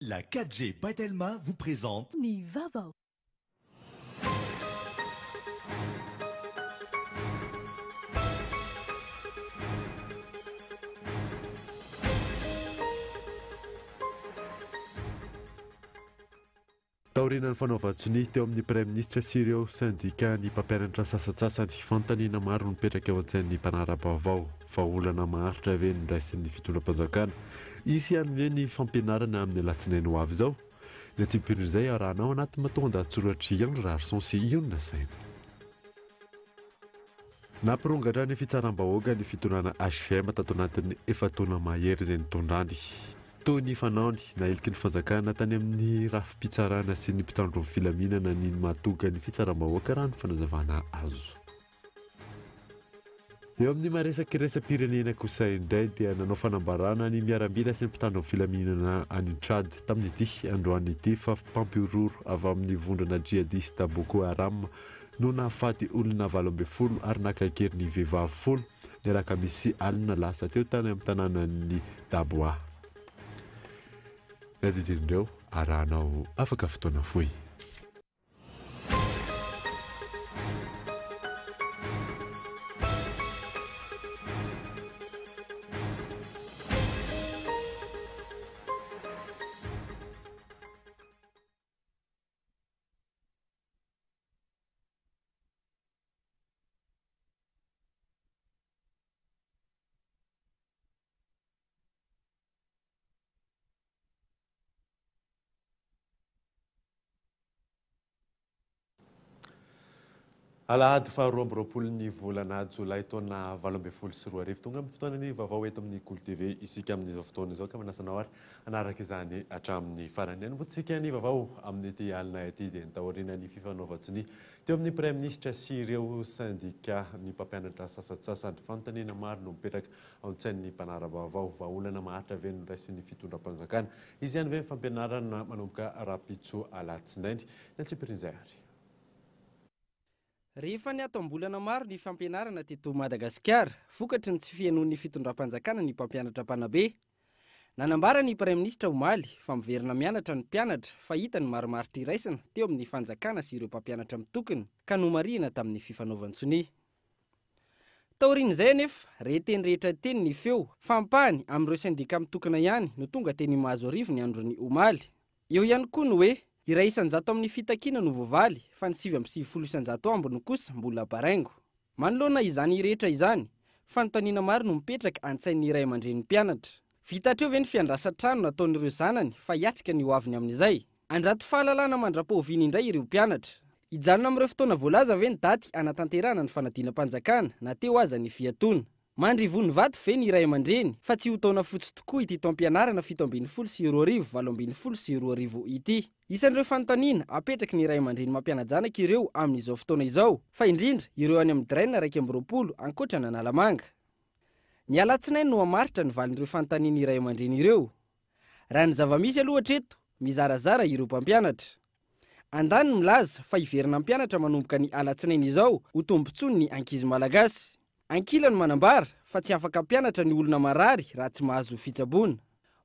La 4G by Telma vous présente Ny vaovao. Taorian'ny fanaovan-tsonia teo amin'ny Praiminisitra sy ireo sendikan'ny mpampianatra sasantsasany, fanontaniana maro no mipetraka eo an-tsain'ny mpanara-baovao. Vahaolana maharitra ve no raisin'ny fitondram-panjakana? Hisy ihany ve ny fampianarana amin'ny alatsinainy ho avy izao? Ny antsipirian'izay arahanao anaty matoandahatsoratr'i Andry Raharison sy Ionona Saina. Nampirongatra ny fitsaram-bahoaka ny fitondrana hvm tato anatin'ny efa-taona mahery izay nitondrany. Toy ny fanaony, nahiliky ny fanjakana tany amin'ny rafi-pitsarana sy ny mpitandro ny filaminana ny mahatonga ny fitsaram-bahoaka raha ny fanazavana azo. Eo amin'ny maha-resaka iraisam-pirenena kosa indray dia nanao fanambarana ny miaramila sy ny mpitandro ny filaminana any Tchad tamin'ity androany ity fa mpampihorohoro avy amin'ny vondrona djihadista Boko Haram no nahafaty olona 18 ary naka an-keriny vehivavy folo ny alakamisy alina lasa teo tany amin'ny tanànan'i Daboa. Ny adidin'ireo arahanao afaka fotoana fohy. Alahady faha 22 ny volana jolay taona 2018. Tonga amin'ny fotoanan'ny vaovao eto amin'ny Kolo TV isika amin'izao fotoana izao ka manasa anao ary hanaraka izany hatramin'ny farany. Hanombohantsika ny vaovao amin'ity alina ity dia ny taorian'ny fifanaovan-tsonia teo amin'ny Praiminisitra sy ireo sendika ny mpampianatra sasantsasany. Fanontaniana maro no mipetraka ao an-tsain'ny mpanara-baovao. Vahaolana maharitra ve no raisin'ny fitondram-panjakana? Hisy ihany ve ny fampianarana manomboka rahampitso alatsinainy? Ny antsipirian'izay ary. Rehefa niato am-bolana maro ny fampianarana teto Madagasikara, vokatry ny tsy fihenoan'ny fitondram-panjakana ny mpampianatra mpanabe. Nanambara ny Praiminisitra omaly fa miverina mianatra ny mpianatra fa hita ny marimaritra iraisana teo amin'ny fanjakana sy ireo mpampianatra mitokona ka nomarihina tamin'ny fifanaovan-tsonia. Taorian'izay anefa, re teny rehetra teny ny feo fa ampahany amin'ireo sendika mitokona ihany no tonga teny Mahazoarivo ny andron'ny omaly. Eo ihany koa ny hoe, 1% amin'ny fitakiana no voavaly fa ny 99% ambiny kosa mbola baraingo. Manoloana izany rehetra izany, fanontaniana maro no mipetraka an-tsain'ny ray aman-drenin'ny mpianatra. Vita hatreo ve ny fiandrasan-trano nataon'ireo zanany fa hiatrika ny hoaviny amin'izay? Handrato fahalalana mandra-pahoviana indray ireo mpianatra? Hijanona amin'ireo fotoana voalaza ve ny daty hanatanterahana ny fanadinam-panjakana na teo aza ny fiatoana? Mandry ivon'ny vato ve ny ray aman-dreny fa tsy ho taona fotsy tokoa ity taom-pianarana 2017 2018 ity? Isan'ireo fanontaniana apetraky ny ray aman-dreny mampiana-janaka ireo amin'izao fotoana izao, fa indrindra ireo any amin'ny DREN 21 ankoatra an'Analamanga. Ny alatsinainy no hamaritra ny valin'ireo fanontanian'ny ray aman-dreny ireo. Raha ny zava-misy aloha hatreto, mizarazara ireo mpampianatra. Andaniny milaza fa hiverina hampianatra manomboka ny alatsinainy izao ho tombontsoan'ny ankizy malagasy. Ankilany manambara fa tsy afaka hampianatra ny olona marary raha tsy mahazo fitsaboana.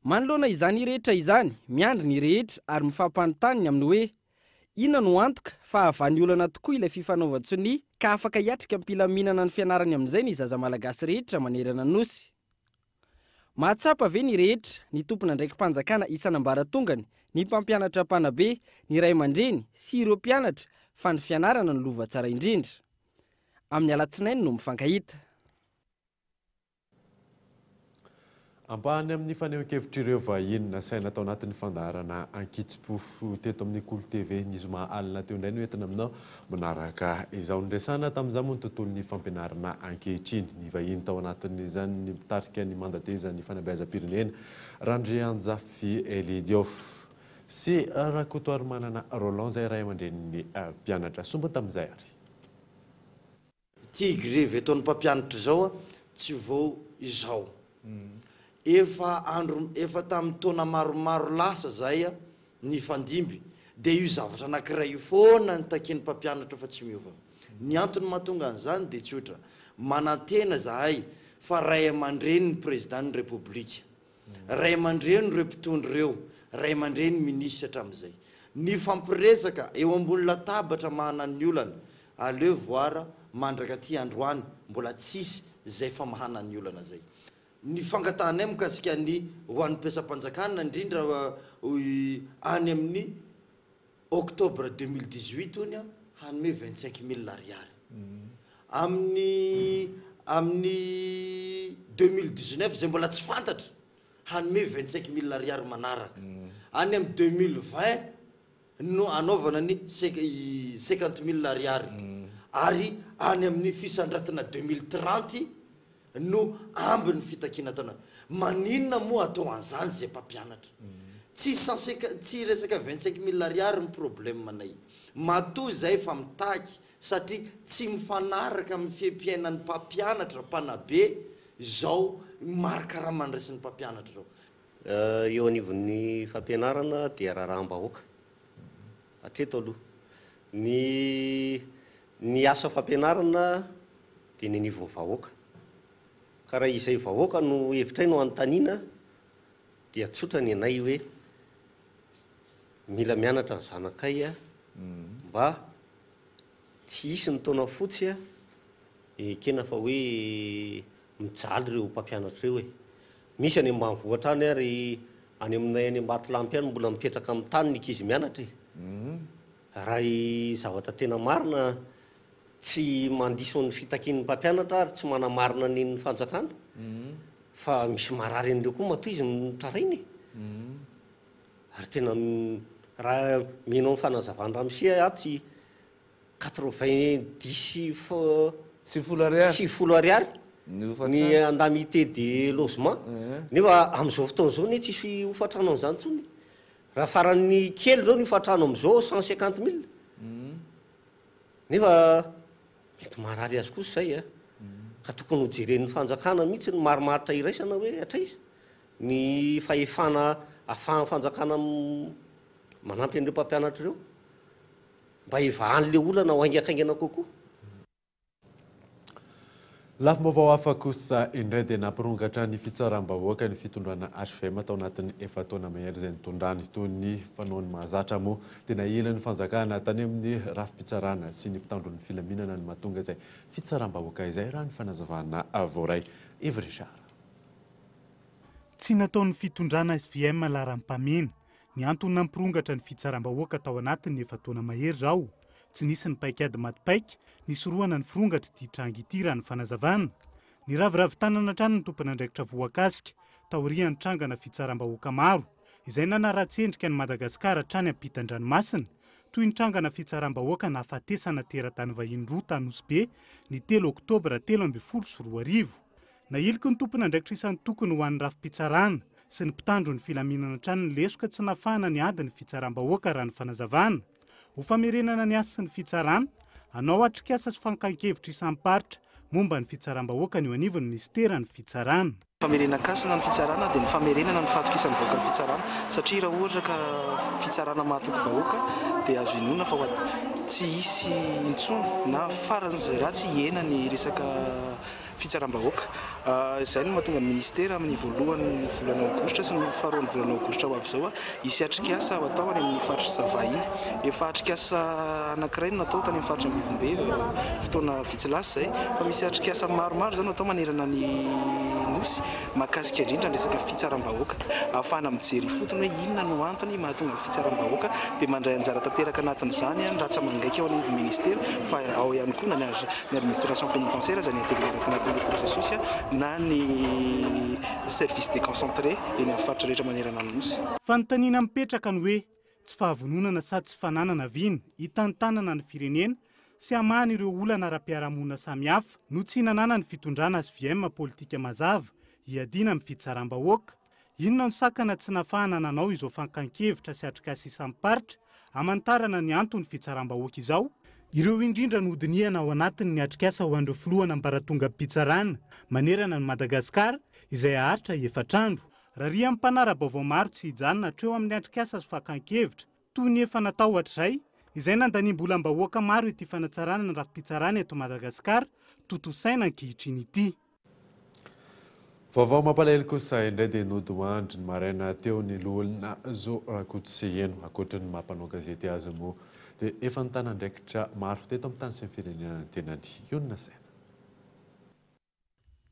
Manoloana izany rehetra izany, miandry ny rehetra ary mifampanontany ny amin'ny hoe, inona no antoka fa hahavaha ny olana tokoa ilay fifanaovan-tsonia ka afaka hiatrika am-pilaminana ny fianarany amin'izay ny zaza malagasy rehetra manerana ny Nosy? Mahatsapa ve ny rehetra, ny tompon'andraiki-panjakana isan'ambaratongany, ny mpampianatra mpanabe, ny ray aman-dreny sy ireo mpianatra fa ny fianarana no lova tsara indrindra? Amin'ny alatsinainy no mifankahita. Ampahany amin'ny fanehoan-kevitr'ireo vahiny nasaina tao anatin'ny fandaharana ankitsim-po teto amin'ny Kolo TV ny zoma alina teo indray no entina aminao manaraka izao. Niresahana tamin'izany moa ny tontolon'ny fampianarana ankehitriny. Ny vahiny tao anatin'izany ny mpitarika ny mandatezan'ny fanabeazam-pirenena Randrianjafy Elidio sy Rakotoarimanana Roland izay ray aman-drenin'ny mpianatra. Sombiny tamin'izay ary. Ity grevy ataon'ny mpampianatra izao tsy vao izao. Efa andro efa tamin'ny taona maromaro lasa zahay nifandimby dia io zavatra anankiray io foana no takian'ny mpampianatra fa tsy miova. Ny antony mahatonga an'izany dia tsotra, manantena zahay fa ray aman-dreny ny président ny Repoblika. Ray aman-dreny ireo mpitondra ireo. Ray aman-dreny minisitra hatramin'izay. Nifampiresaka eo ambony latabatra mahana ny olana. Aleo voir mandraka aty androany mbola tsisy zay famahana ny olana zay. Ny fangatahanay mikasika ny ho an'ny mpiasam-panjakana indrindra any amin'ny octobre 2018 hono hanome 25 000 ariary. Amin'ny amin'ny 2019 zay mbola tsy fantatra hanome 25 000 ariary manaraka. Any amin'ny 2020 no hanaovana ny 50 000 ariary. Ary any amin'ny fisandratina 2030 no ambin'ny fitakiana ataonay. Maninona moa atao an'izany izay mpampianatra? Tsy cent tsy resaka 25 000 ariary ny problème nay. Matoa izay fa mitaky satria tsy mifanaraka amin'ny fiaimpiainan'ny mpampianatra, mpanabe izao mari-karama raisin'ny mpampianatra izao. Eo anivon'ny fampianarana dia raharaham-bahoaka hatreto aloha. Ny ny asa fampianarana dia ny anivon'ny vahoaka. Ka raha izay vahoaka no hevitray no anontaniana dia tsotra ny anay hoe mila mianatra ny zanakay mba tsy hisy ny taona fotsy ekena fa hoe mijaly ireo mpampianatra ireo e. Misy any ambanivohitra any ary any aminay any Ambatolampy any mbola mipetraka amin'ny tany ny ankizy mianatra e. Raha ny zavatra tena marina tsy mandiso ny fitakian'ny mpampianatra ary tsy manamarina ny ny fanjakana fa misy marary an'ireo koa matoa izy mitaraina e. Ary tena raha mino ny fanazavan'i ramose aho tsy 90 90 ariary. 90 ariary ny indemnité de logement, nefa amin'izao fotoana izao ne tsisy hofantrano an'izany intsony. Raha farany kely zao ny hofantrano amin'izao 150 000, nefa mety marary azy kosa zay a. Ka tokony hojeren'ny fanjakana mihitsy ny marimaritra iraisana hoe hatraiza ny fahefana ahafahan'ny fanjakana manampy an'ireo mpampianatra ireo mba hivahan'le olana ho haingakaingana kokoa. Lafim-baovao hafa kosa indray dia nampirongatra ny fitsaram-bahoaka ny fitondrana HVM tao anatin'ny 4 taona mahery izay nitondrany. Toy ny fanaony mahazatra moa dia nahila ny fanjakana tany amin'ny rafi-pitsarana sy ny mpitandro ny filaminana ny mahatonga izay fitsaram-bahoaka izay, raha ny fanazavana voaray. Yves Richard. Tsy nataon'ny fitondrana SVM laharam-pahamehana ny antony nampirongatra ny fitsaram-bahoaka tao anatin'ny 4 taona mahery zao. Tsy nisy ny paikady matipaika nisorohana ny firongatra ity tranga ity, raha ny fanazavana. Ny raviravy tanana hatrany ny tompon'andraikitra voakasika taorian'ny trangana fitsaram-bahoaka maro izay nanaratsy endrika ny Madagasikara hatrany ampitan-dranomasina, toy ny trangana fitsaram-bahoaka nahafatesana teratany vahiny roa tany Be ny 3 oktobra 2013. Nahiliky ny tompon'andraikitra isan'ny tokony ho an'ny rafi-pitsarana sy ny mpitandro ny filaminana hatrany ny lesoka tsy nafahana ny ady ny fitsaram-bahoaka, raha ny fanazavana. Ho famerenana ny asa sy ny fitsarana, hanao atrikasa sy fankan-kevitra isam-paritra momba ny fitsaram-bahoaka ny eo anivon'ny ministera ny fitsarana. Famerenan-kasina ny fitsarana dia ny famerenana ny fahatokisan'ny vahoaka ny fitsarana, satria raha ohatra ka fitsarana mahatoky vahoaka dia azo inoana fa tsy hisy intsony na faran'izay ratsy hihena ny resaka fitsaram-bahoaka. Izay no mahatonga ny ministera amin'ny voalohan'ny volana aogositra sy ny faharoan'ny volana aogositra ho avy izao hisy atrikasa ho atao any amin'ny faritra Sava iny. Efa atrikasa anankiray no natao tany amin'ny faritra Ambovombe fotoana vitsy lasa izay, fa misy atrikasa maromaro izany no atao manerana ny nosy mahakasika indrindra ny resaka fitsaram-bahoaka. Ahafahana mijery ifotony hoe inona no antony mahatonga ny fitsaram-bahoaka, dia mandray anjara tanteraka anatin'izany ny ratsa-mangaika ao anivon'ny ministera, fa ao ihany koa na ny administration pénitentiaire izay ni-intégré anatin'ilay processus, na ny service déconcentré eny amin'ny faritra rehetra manerana ny nosy. Fanontaniana mipetraka ny hoe tsy fahavononana sa tsy fananana vina hitantanana ny firenena sy hamahana ireo olana ara-piarahamonina samihafa no tsy nanana ny fitondrana SVM politika mazava hiadiana amin'ny fitsaram-bahoaka. Inona no sakana tsy nafahana nanao izao fankan-kevitra sy atrikasa isam-paritra hamantarana ny antony fitsaram-bahoaka izao? Ireo indrindra no hodinihana ao anatin'ny atrikasa ho an'ireo filohana ambaratongam-pitsarana manerana ny Madagasikara izay haharitra 4 andro. Rarian'ny mpanara-baovao maro tsy hijanona hatreo amin'ny atrikasa sy fakan-kevitra toy ny efa natao hatrizay izay nandaniam-bolam-bahoaka maro ity fanatsarana ny rafi-pitsarana eto Madagasikara tontosaina ankehitriny ity. Vaovao mampalahelo kosa indray dia nodimandry ny maraina teo ny loholona Zo Rakotoseheno. Ankoatra ny maha mpanao gazety azy moa dia efa nitana andraikitra maro teto amin'ny tany sy ny firenena ny tenany. Ionona saina.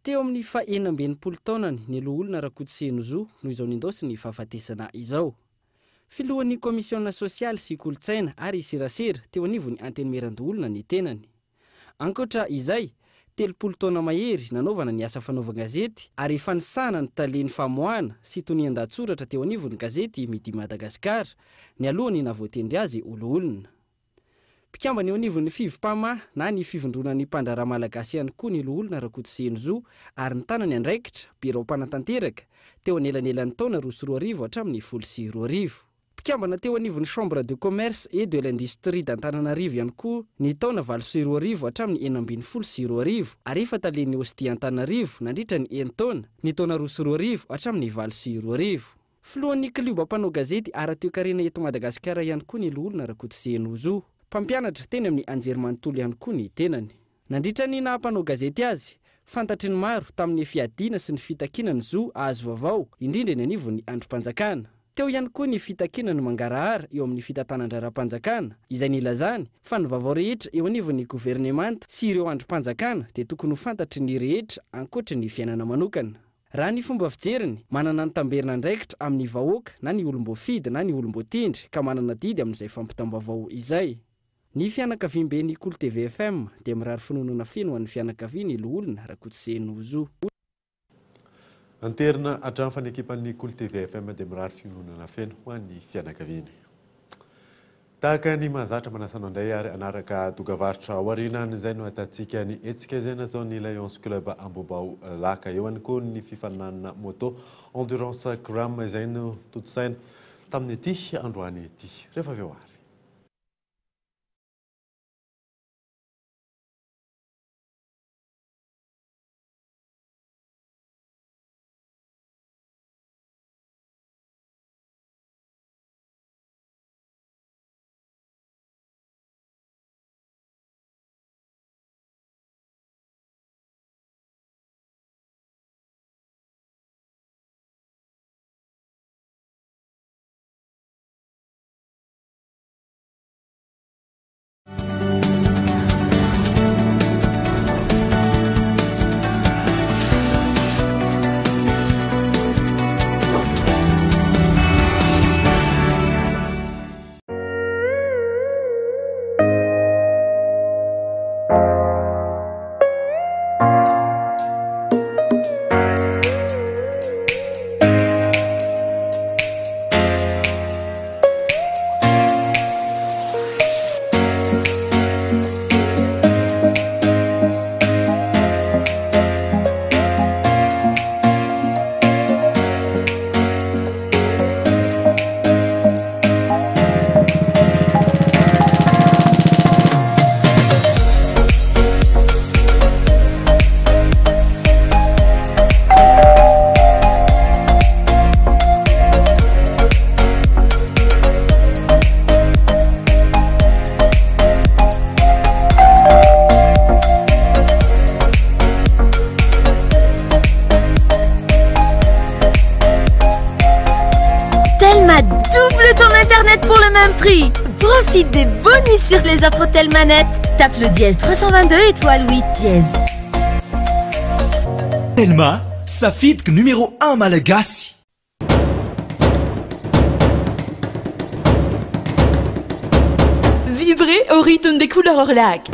Teo amin'ny faha-66 taonany ny loholona Rakotoseheno Zo no izao nindaosin'ny fahafatesana izao. Filohan'ny Komisiona sosialy sy kolontsaina ary serasera teo anivon'ny Antenimierandoholona ny tenany. Ankoatra izay, 30 taona mahery nanaovana ny asa fanaovan-gazety ary efa nisahana ny talen'ny famoahana sy tonian-dahatsoratra teo anivon'ny gazety Midi Madagascar nialohan'ny nahavoatendry azy ho loholona. Mpikambana eo anivon'ny Fivmpama na ny Fivondronan'ny Mpandraharaha Malagasy ihany koa ny Loholona Rakotoseheno Zo ary nitana ny andraikitra, birao mpanatanteraka, teo anelanelan'ny taona 2002 hatramin'ny 2010. Mpikambana teo anivon'ny Chambre de Commerce et de l'Industrie d'Antananarivo ihany koa ny taona 2008 hatramin'ny 2016 ary efa talen'ny Ostie Antananarivo nandritra ny enin-taona, ny taona 2002 hatramin'ny 2008. Filohan'ny klioba mpanao gazety ara-toekarena eto Madagasikara ihany koa ny Loholona Rakotoseheno Zo. Mpampianatra teny amin'ny anjerimanontolo ihany koa ny tenany. Nandritra ny naha mpanao gazety azy, fantatry ny maro tamin'ny fiadiana sy ny fitakiana ny zo hahazo vaovao, indrindra eny anivon'ny andrim-panjakana. Teo ihany koa ny fitakiana ny mangarahara eo amin'ny fitantanan-draharaham-panjakana, izay nilazany fa ny vaovao rehetra eo anivon'ny governemanta sy ireo andrim-panjakana dia tokony ho fantatry ny rehetra ankoatry ny fiainana manokana. Raha ny fomba fijeriny, manana ny tamberin'andraikitra amin'ny vahoaka na ny olom-boafidy na ny olom-boatendry ka manana adidy amin'izay fampitam-baovao izay. Ny fianakaviamben'ny Kolo TV FM dia mirary finoanoana feno ho an'ny fianakaviany Loholona Rakotoseheno Zo. Anterina hatrany fa ny ekipan'ny Kolo TV FM dia mirary fiononana feno ho an'ny fianakaviany. Tahaka ny mahazatra, manasa anao indray ary hanaraka dokavarotra ao aorianan'izay no ahitantsika ny hetsika izay nataon'ny Lions Club Ambohibao Laka. Eo ihany koa ny fifaninanana moto Endurance Gram izay notontosaina tamin'ity androany ity. Rehefa avy eo ary. Telma double ton internet pour le même prix. Profite des bonus sur les offres Telmanet. Tape le dièse 322 étoile 8 dièse. Telma, safidiko numéro 1 malagasy. Vibrez au rythme des couleurs Orlac.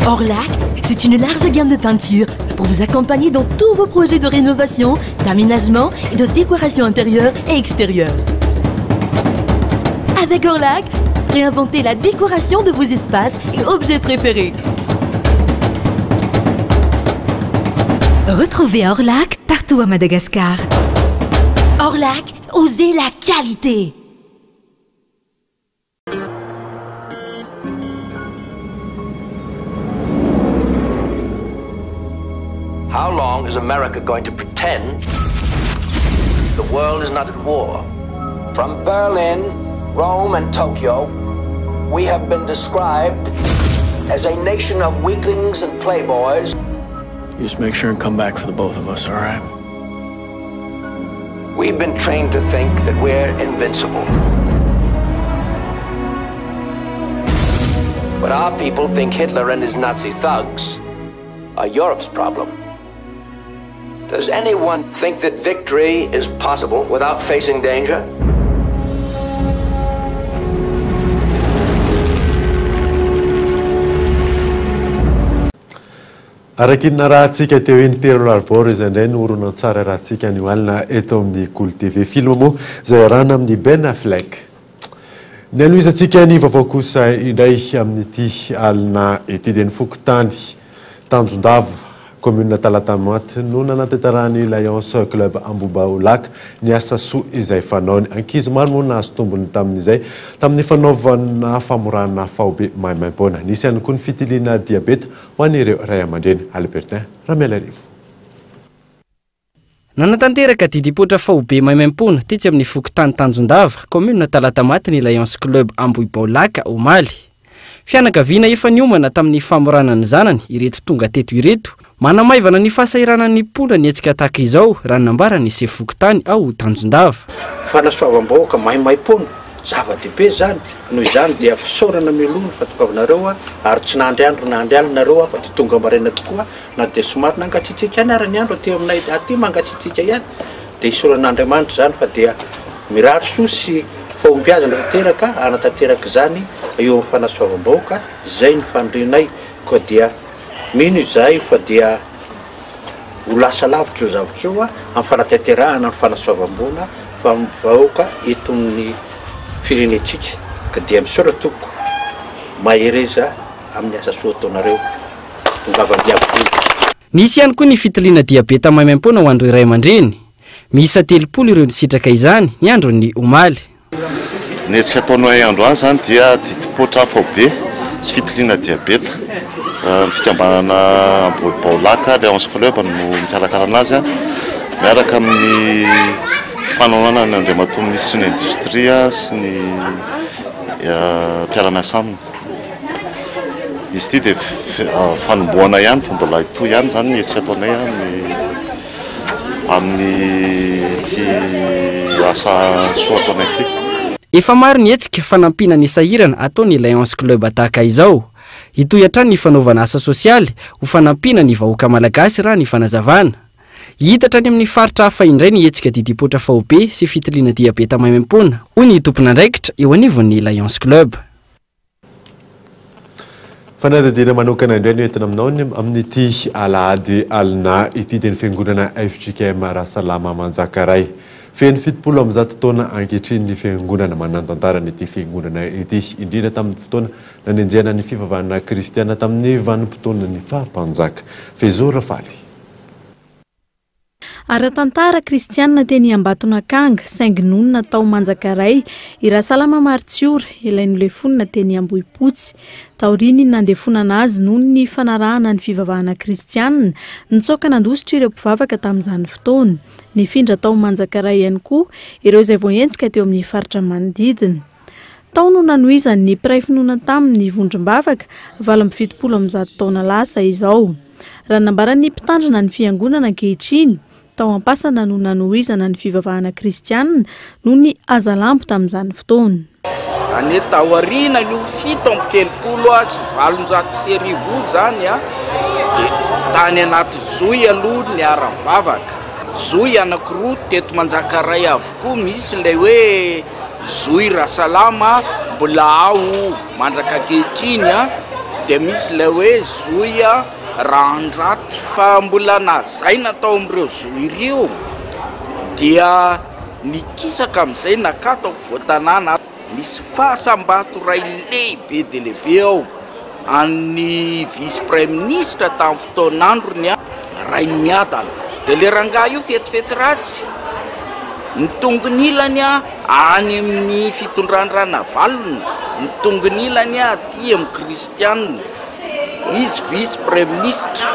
Orlac, c'est une large gamme de peintures pour vous accompagner dans tous vos projets de rénovation, d'aménagement et de décoration intérieure et extérieure. Avec Orlac, réinventez la décoration de vos espaces et objets préférés. Retrouvez Orlac partout à Madagascar. Orlac, osez la qualité. How long is America going to pretend the world is not at war? From Berlin, Rome, and Tokyo, we have been described as a nation of weaklings and playboys. You just make sure and come back for the both of us, all right? We've been trained to think that we're invincible. But our people think Hitler and his Nazi thugs are Europe's problem. Does anyone think that victory is possible without facing danger? Araka iny narahantsika teo iny Pearl Harbor izay indray no horonantsary arahantsika anio alina eto amin'ny Kolo TV. Film moa izay arahana amin'i Ben Affleck. Ny hanohizantsika ny vaovao kosa indray amin'ity alina ity dia ny fokontany Tanjondava, commune Talatamaty no nanatanterahan'ny Lions Club Ambohibaolaka ny asa soa izay fanaony. Ankizy maro moa nahazo tombony tamin'izay tamin'ny fanaovana famorana faobe maimaimpoana. Nisy ihany koa ny fitiliana diabeta ho an'ireo ray aman-dreny. Albertin Ramialarivo. Nanatanteraka didim-poitra faobe maimaimpoana tetsy amin'ny fokontany Tanjondava, kaominina Talatamaty ny Lions Club Ambohibaolaka, omaly. Fianakaviana efa niomana tamin'ny famorana ny zanany ireto tonga teto ireto. Manamaivana ny fahasahiranan'ny mponina ny hetsika tahaka izao, raha ny nambaran'ny sefo fokontany ao Tanjondava. Fanasoavam-bahoaka maimaimpoana, zava-dehibe izany, noho izany dia fisaorana mialoha ny fahatongavanareo ary tsy nandry andro nandry alina nareo fa dia tonga maraina tokoa na dia somary nangatsiatsiaka ihany ara ny andro aty aminay aty mangatsiatsiaka ihany dia isaorana Andriamanitra izany fa dia mirary soa sy fahombiazana tanteraka hanatanteraka izany eo amin'ny fanasoavam-bahoaka izay no fanirianay koa dia mino izahay fa dia ho lasa lavitra io zavatra io amin'ny fanatanterahana ny fanasoavam-bola fa vahoaka eto amin'ny firenentsika ka dia misaotra tompoko mahereza amin'ny asa soa ataonareo. Tongava miavotra. Nisy ihany koa ny fitiliana diabeta maimaimpoana ho an'ireo ray aman-dreny. Miisa 30 ireo nisitraka izany ny andron'ny omaly. Ny hetsika ataonay androany izany dia didim-poatra faobe sy fitiliana diabeta. Ny fikambanana Ambohibaolaka Lions Club no mikarakara anazy miaraka amin'ny fanohanana ny Andriamatoa Minisitry ny Indostria sy ny mpiara-miasa aminy. Izy ity dia fanombohana ihany fa mbola hitohy ihany izany ny hetsika ataonay amin'ity asa soa ataonay ity. Efa maro ny hetsika fanampiana ny sahirana ataon'ny Lions Club tahaka izao. Hitohy hatrany ny fanaovana asa sosialy ho fanampiana ny vahoaka malagasy raha ny fanazavana. Hihitatra any amin'ny faritra hafa indray ny hetsika didim-poitra faobe sy fitiliana diabeta maimaimpoana, hoy ny tompon'andraikitra eo anivon'ny Lions Club. Fanadihadiana manokana indray no entina aminao amin'ity alahady alina ity dia ny fiangonana fjkm Rasalama Manjakaray. Feno 170 taona ankehitriny ny fiangonana. Manan-tantara ity fiangonana ity, indrindra tamin'ny fotoana nanenjehana ny fivavahana kristiana tamin'ny vanim-potoanan'ny faha-mpanjaka. Fezo Rafaly. Ara-tantara, kristianina teny Ambatonakanga, saingy nonina tao Manjakaray, i Rasalama Maritsiora, ilay nolefonina teny Ambohipotsy. Taorian'ny nandefonana azy noho ny fanarahana ny fivavahana kristianina, nitsoaka nandositra ireo mpivavaka tamin'izany fotoana. Nifindra tao Manjakaray ihany koa ireo izay voahenjika teo amin'ny faritra manodidina. Tao no nanohizan'ny mpiray finoana taminy ny vondrom-bavaka, 178 taona lasa izao. Raha ny nambaran'ny mpitandrina ny fiangonana ankehitriny, tao am-pasana no nanohizana ny fivavahana kristianina noho ny hazalambo tamin'izany fotoana. Any taorianan'io 1837 io izany dia tany anaty zohy aloha niara-nivavaka. Zohy anankiroa teto Manjakaray avokoa, misy ilay hoe Zohy Rasalama mbola ao mandraka ankehitriny dia misy ilay hoe Zohy Rahandraty. Fa mbola nazaina tao amin'ireo zohy ireo dia nikisaka amin'izay nakato ampovoan-tanàna. Misy fasam-bato iray lehibe dia lehibe ao an'ny vice praiminisitra tamin'ny fotoan'androny, Rainimiadana. Dia ilay rangahy io fetsifetsy ratsy, ny tongony ilany any amin'ny fitondran-dRanavalona, ny tongony ilany aty amin'ny kristianina. Izy vice praiminisitra,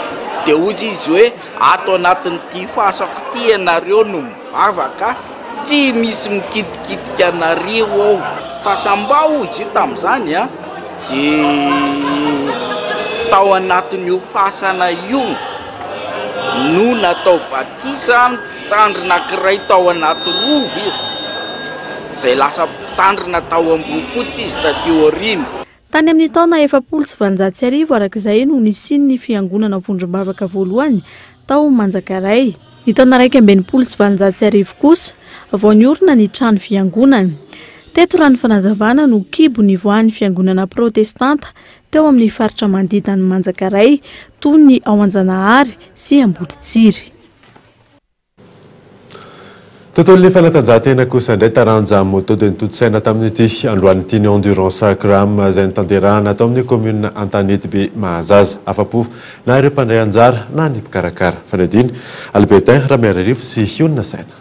dia hoy izy hoe ato anatin'ity fasako ity ianareo no mivavaka. Tsy misy mikitikitika anareo ao. Fa sambao izy io tamin'izany a, dia tao anatin'io fasana io no natao batisa mpitandrina ankiray tao anaty rova izy, izay lasa mpitandrina tao Ambohipotsy izy taty aoriana. Tany amin'ny taona 1840 araka izay no nisian'ny fiangonana vondrom-bavaka voalohany tao Manjakaray. Ny taona 1861 kosa vao niorina ny trano fiangonana. Teto raha ny fanazavana no kibo nivoahan'ny fiangonana protestanta teo amin'ny faritra manodidina an'i Manjakaray toy ny ao Anjanahary sy Amboditsiry. Tontolon'ny fanatanjahantena kosa indray taranja moto dia notontosaina tamin'ity androany ity ny Endurance Cram izay notanterahana tao amin'ny kaominina Antanetibe Mahazaza. Afa-po na ireo mpandray anjara na ny mpikarakara. Fanadihadiana, Albertin Ramiararivo sy Hionona Saina.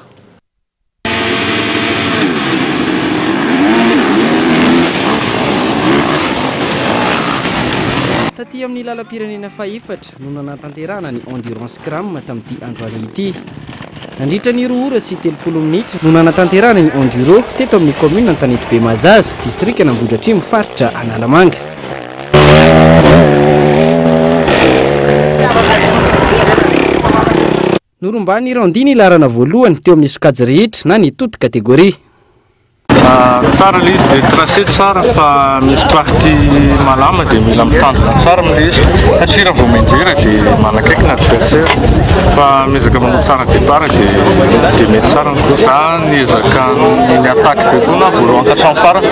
Taty amin'ny lalam-pirenena fahefatra no nanatanterahana ny Endurance Cram tamin'ity androany ity. Nandritra ny 2 ora sy 30 minitra no nanatanterahana ny Enduro teto amin'ny kaominina Antanetibe Mahazaza, distrikan'Ambohidratrimo, faritra Analamanga. Norombahin'i Randy ny laharana voalohany teo amin'ny sokajy rehetra na ny toute catégorie. Tsara ilay izy, ilay tracé tsara fa misy partie malama dia mila mitandrina tsara amin'ilay izy satria raha vao mianjera dia manakaiky ny adversaire fa miezaka manao tsara départ dia dia mety tsara ny course. Za niezaka ni-attaque be foana aho voalohany ka hatramin'ny farany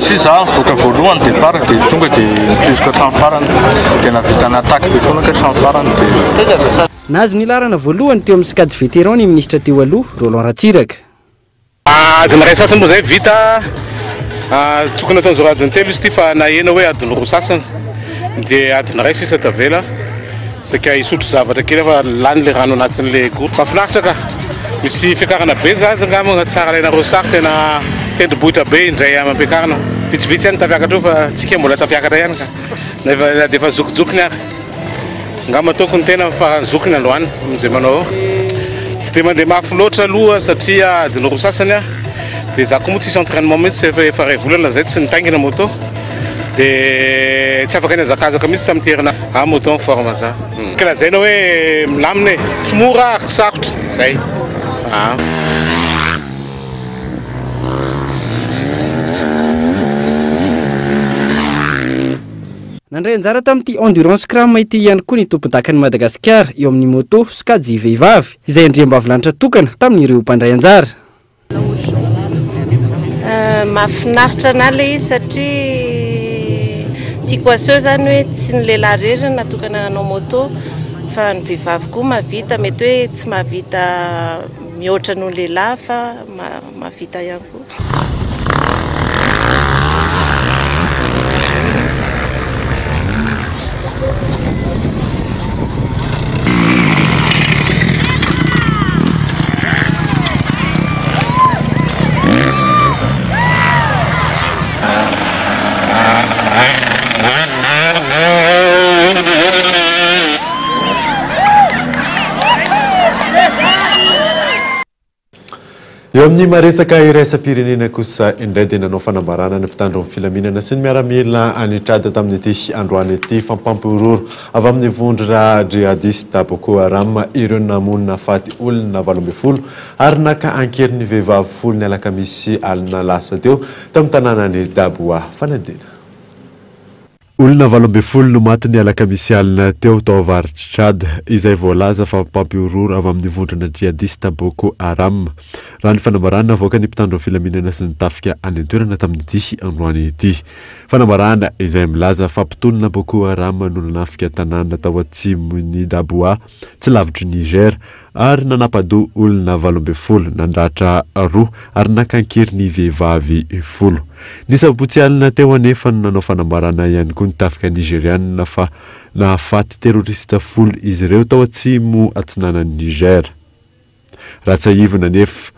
satria za nivoaka voalohany départ dia tonga dia nitohiziko hatramin'ny farany dia nahavita ni-attaque be foana ka hatramin'ny farany dia Nahazo ny laharana voalohany teo amin'ny sokajy vétéran ny minisitra teo aloha, Roland Ratsiraka. Adiny iray sasany moa izay vita, tokony ataon'izy ireo adiny telo izy ity fa nahena hoe adiny roa sasany dia adiny iray sisa tavela, saika hisotro zavatra kely aho fa lany ilay rano anatin'ilay gourde. Mahafinaritra ka! Misy fiakarana be izany angamba tsara alainareo sary, tena tendrombohitra be indray ampiakarina, vitsivitsy ihany tafiakatra eo fa tsika mbola tafiakatra ihany ka, na dia efa zokijokiny ary. Angamba ataoko ny tena fa zokiny androany amin'izay manao eo. Tsy dia mandeha mafy loatra aloha satria adiny roa sasany aho. Dia za koa moa tsisy entraînement mihitsy efa efa iray volana zay tsy nitaingina moto. Dia tsy afaka nihazakazaka mihitsy tamin'ity herinandro. Ah moto en forme za. Lazaina hoe milamina e. Tsy mora ary tsy sarotra. Zay. Ah. Nandray anjara tamin'ity Endurance Cram ity ihany koa ny tompondakan'i Madagasikara eo amin'ny moto sokajy vehivavy, izay andriambavilanitra tokana tamin'ireo mpandray anjara. Mahafinaritra anah ilay izy satria tiako aseho izany hoe tsy ny lehilahy irery no natokana hanao moto fa ny vehivavy koa mahavita, mety hoe tsy mahavita mihoatra noho ny lehilahy fa mahavita ihany koa. Eo amin'ny maresaka iraisam-pirenena kosa indray dia nanao fanambarana ny mpitandro ny filaminana sy ny miaramila any Tchad tamin'ity androany ity fa mpampihorohoro avy amin'ny vondrona djihadista Boko Haram ireo namono nahafaty olona 18 ary naka an-keriny vehivavy folo ny alakamisy alina lasa teo tao amin'ny tanànan'i Daboua. Fanadina. Olona 18 no maty ny alakamisy alina teo tao avaratr'i Tchad, izay voalaza fa mpampihorohoro avy amin'ny vondrona djihadista Boko Haram, raha ny fanambarana navoakan'ny mpitandro ny filaminana sy ny tafika any an-toerana tamin'ity androany ity. Fanambarana izay milaza fa mpitolona Boko Haram no nanafika tanàna tao atsimon'i Daboua, tsy lavitr'i Niger, ary nanapa-doha olona 18, nandratra roa ary naka an-keriny vehivavy folo. Ny sabotsy alina teo anefa no nanao fanambarana ihany koa ny tafika nigerianina fa nahafaty terorista folo izy ireo tao atsimo atsinanan'i Niger. Raha tsiahivina anefa,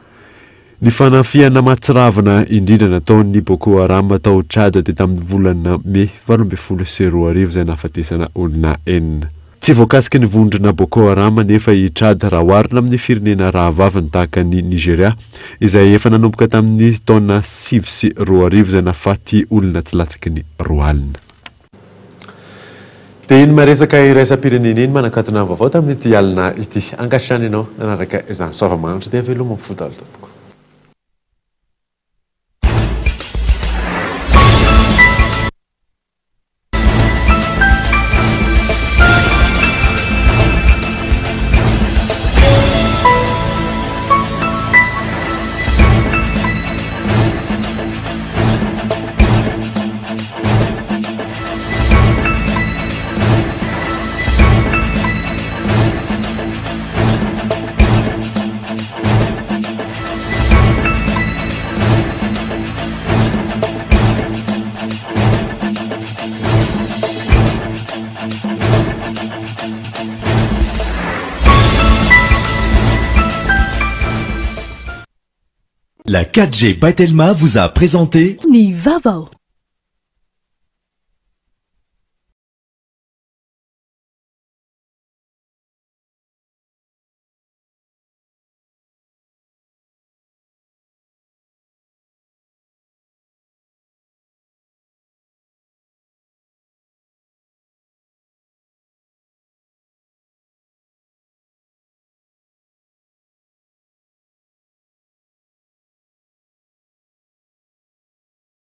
ny fanafihana mahatsiravina indrindra nataon'ny Boko Haram tao Tchad dia tamin'ny volana mey 2018 izay nahafatesana olona enina. Tsy voakasiky ny vondrona Boko Haram anefa i Tchad raha oharina amin'ny firenena rahavaviny tahaka an'i Nigeria izay efa nanomboka tamin'ny taona 2009 izay nahafaty olona tsy latsaky ny 20. Dia iny maresaka iraisam-pirenena iny manakatona ny vaovao tamin'ity alina ity. Ankasitrahana ianao nanaraka izany. Soava-manitra dia veloma mpifodalo tompoko. La 4G by Telma vous a présenté Ny vaovao.